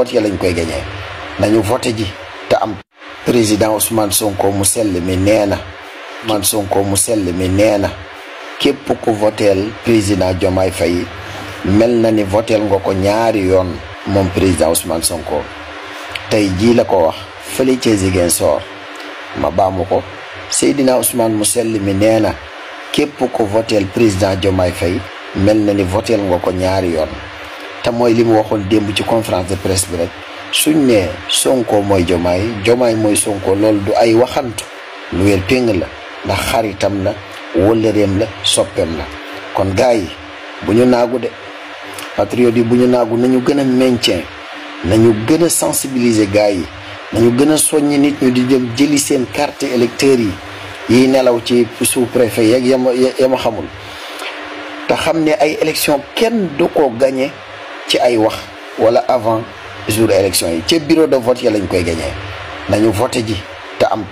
vote ya lañ koy gañee nañu voté ji te am président Ousmane Sonko mu sell mi nee na képp ku voteel président Diomaye Faye mel na ni voteel nga ko ñaari yoon moom président Ousmane Sonko tey jii la ko wax fële ca Ziguinchor ma baamu ko Seydina Ousmane mu sell mi nee na képp ku voteel président Diomaye Faye mel na ni voteel nga ko ñaari yoon te mooy li mu waxoon démb ci conférence de presse bi rek suñ ne Sonko mooy Diomaye mooy Sonko loolu du ay waxantu lu wér péng la ndax xaritam la wëllëreem la soppeem la kon gars yi bu ñu naagu de patriote yi bu ñu naagu nañu gën a maintien nañu gën a sensibiliser gars yi nañu gën a soññi nit ñu di dem jëli seen carte électeurs yi nelaw ci sous-préfet yeeg yama xamul te xam ne ay élection kenn du ko gagné ci ay wax wala avant jour élection yi ca bureau de vote ya lañ koy gagné nañu voté ji te am